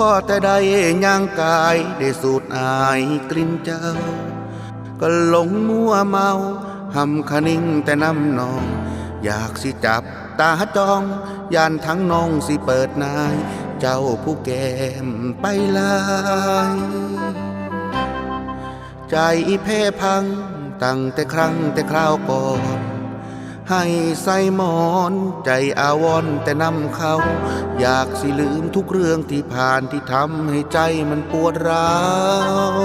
พ่อแต่ได้ย่างกายได้สูดอายกลิ่นเจ้า ก็หลงมัวเมา หำคะนิงแต่น้ำนอง อยากสิจับตาจ้อง ย่านทั้งนองสิเปิดนาย เจ้าผู้แก้มไปลาย ใจแพ้พังตั้งแต่ครั้งแต่คราวก่อน ให้ใส่หมอนใจอาวรณ์แต่นำเขา อยากสิลืมทุกเรื่องที่ผ่านที่ทำให้ใจมันปวดร้าว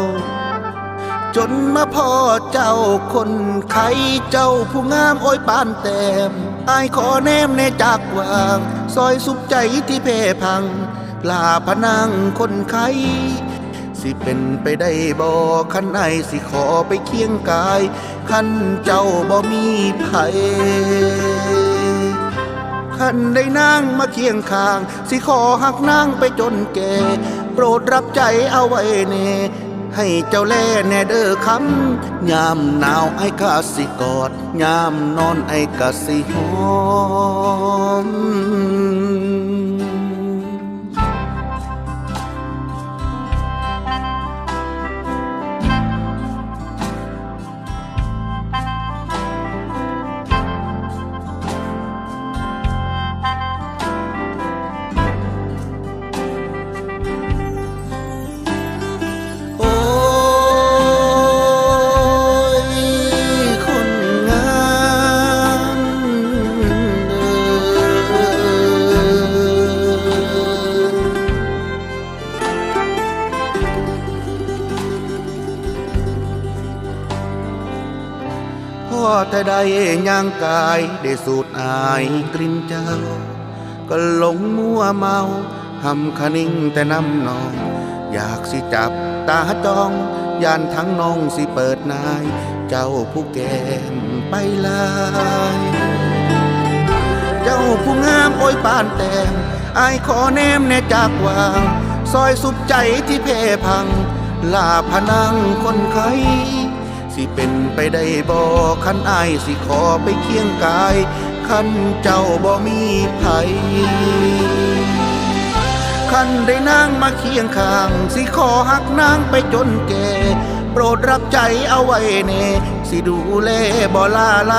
จนมาพ้อเจ้าคนไข้ เจ้าผู้งามโอ้ยปานแต้ม อ้ายขอแนมแน่จากกว้าง ซอยสุขใจที่แพ้พัง ลาพะนางคนไข้ สิเป็นไปได้บ่ คันอ้ายสิขอไปเคียงกาย คันเจ้าบ่มีไผ คันได้นางมาเคียงข้าง สิขอฮักนางไปจนแก่ โปรดรับใจ๊เอาไว้แน่ ให้เจ้าแลแน่เด้อคำ ยามหนาวอ้ายกะสิกอด ยามนอนอ้ายกะสิหอม โอ้ย คนงามเอ๋ย พ่อแต่ได้ย่างกายได้สูดอายกลิ่นเจ้า ก็หลงมัวเมา หำคะนิงแต่น้ำนอง อยากสิจับตาจ้อง ย่านทั้งนองสิเปิดนาย เจ้าผู้แก้มไปลาย เจ้าผู้งามโอ้ยปานแต้ม อ้ายขอแนมแน่จากกว้าง ซอยสุขใจ๋ที่แพ้พัง ลาพะนางคนไข้ สิเป็นไปได้บ่ คันอ้ายสิขอไปเคียงกาย คันเจ้าบ่มีไผ คันได้นางมาเคียงข้าง สิขอฮักนางไปจนแก่ โปรดรับใจ๊เอาไว้แน่ สิดูแลบ่หล้าไหล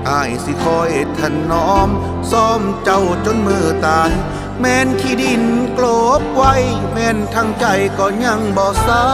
อ้ายสิคอยถนอม ซ่อมเจ้าจนมื้อตาย แม่นขี้ดินกลบไว้ แม่นทางใจ๋ก็ยังบ่เซา